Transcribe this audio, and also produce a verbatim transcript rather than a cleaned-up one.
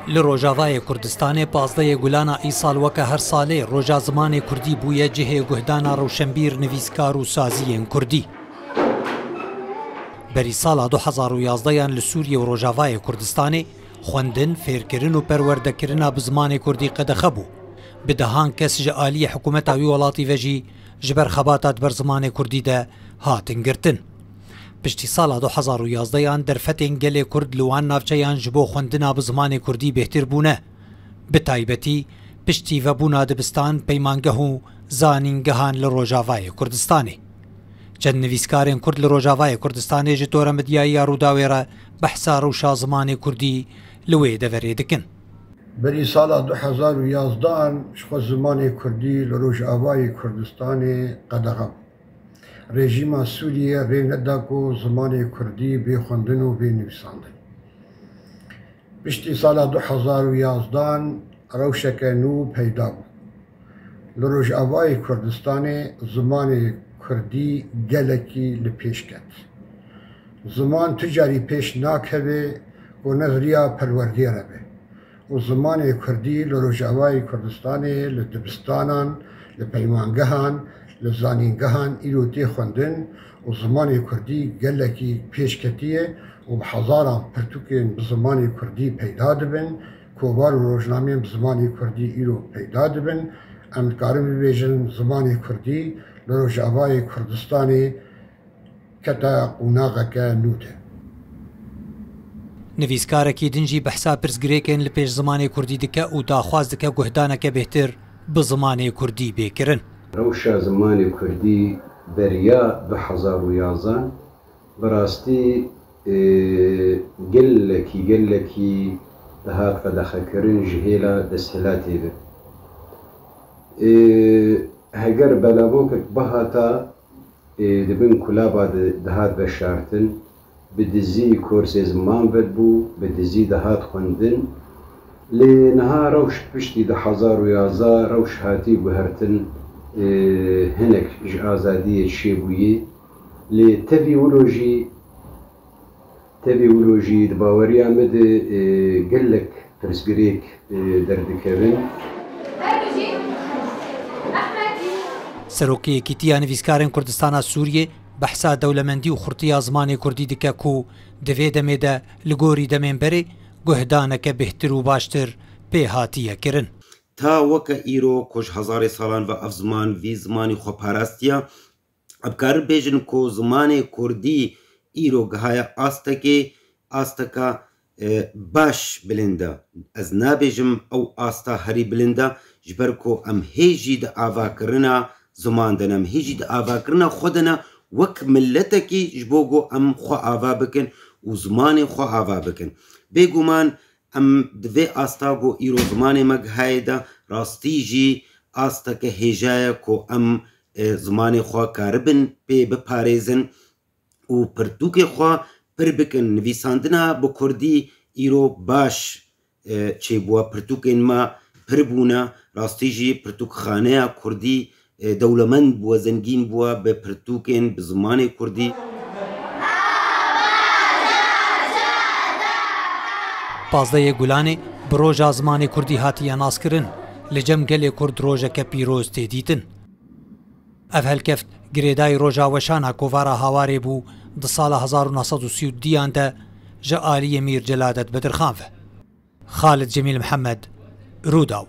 Li Rojavayê Kurdistanê pazdehê Gulana îsal weke her salê roja zimanê kurdî bûye cihê guhdana rewşenbîr, nivîskar û saziyên kurdî. Berî sala du hezar û yazdeyan li Sûriyê û Rojavayê Kurdistanê xwendin, fêrkirin û perwerdekirina bi zimanê kurdî qedexe bû. Bi dehan kes ji aliyê hikûmeta wî welatî ve jî ji ber xebata di ber zimanê kurdî de hatin girtin. Piştî sala du hezar û yazdeyan derfetên gelê kurd li wan navçeyan ji bo xwendina bi zimanê kurdî bêhtir bûne. Bi taybetî piştî vebûna dibistan, peymangeh û zanîngehan li Rojavayê Kurdistanê. Çend nivîskarên kurd li Rojavayê Kurdistanê ji tore medyayiya Rûdawê re behsa rewşa zimanê kurdî li wê deverê dikin. Berî sala du hezar û yazdehan ji xwe zimanê kurdî li Rojavayê Kurdistanê qedexe bû. Rejîma Sûriyê rê neda ku zimanê kurdî bê xwendin û bê nivîsandin. Piştî sala du hezar û yazdehan rewşeke nû peyda bû. Li Rojavayê Kurdistanê zimanê kurdî gelekî li pêş ket. Ziman tu carî pêş nakeve ku ne riya perwerdê re be. Û zimanê kurdî li Rojavayê Kurdistanê li dibistanan, li peymangehan, li zanîngehan îro tê xwendin û zimanê kurdî gelekî pêş ketiye û bi hezaran pirtûkên bi zimanê kurdî peyda dibin, kovar û rojnameyên bi zimanê kurdî îro peyda dibin. Em dikarin bibêjin zimanê kurdî li Rojavayê Kurdistanê kete qonaxeke nû de. Nivîskarekî din jî behsa pirsgirêkên li pêş zimanê kurdî dike û daxwaz dike guhdaneke bêhtir bi zimanê kurdî bê kirin. Rewşa zimanê kurdî beriya du hezar û yazan bi rastî, e, gelekî, gelekî dihat qedexekirin ji hêla desthilatê ve. E, heger belavokek bihata, ê, di bin kulaba de dihat veşartin, bi dizî korsê ziman vedibû, bi dizî dihat xwendin. Lê niha rewş piştî du hezar û yazda rewş hatî guhertin, ê, hinek ji azadiyê çêbûyî. Lê tevî wilo jî Tevî wilo jî di baweriya min de, e, gelek pirsgirêk, e, derdikevin. Serokê Yekîtiya Nivîskarên Kurdistana Sûriyê behsa dewlemendî û xurtiya zimanê kurdî dike ku di vê demê de li gorî demên berê guhdaneke bêhtir û baştir pê hatiye kirin. Ta weke îro ku ji hezarê salan ve ev ziman vî zimanî xwe parastiya, Em karin bêjin ku zimanê kurdî îro gihaye astekê, asteka, e, baş bilind e. Ez nabêjim ew asta herî bilind e, ji ber ku em hê jî di avakirina ziman de ne, em hê jî di avakirina xwe de ne, wek miletekî ji bo ku em xwe ava bikin û zimanê xwe ava bikin. Bêguman, Em di vê asta ku îro zimanê me gihaye de rastî jî asteke hêja ye ku em, e, zimanê xwe karibin pê biparêzin û pirtûkê xwe pir bikin. Nivîsandina bi kurdî îro baş, e, çêbûye. Pirtûkên me pir bûne. Rastî jî pirtûkxaneya kurdî e, dewlemend bûye, zengîn bûye bi pirtûkên bi zimanê kurdî. Pazdehê Gulanê bi roja zimanê kurdî hatiye naskirin. Li cem gelê kurd rojeke pîroz tê dîtin. Ev helkeft girêdayî roja weşana kovara Hawarê bû di sala hezar û neh sed û sî û duyan de ji aliyê Mîr Celadet Bedirxan ve. Xalid Cemîl Mihemed, Rûdaw.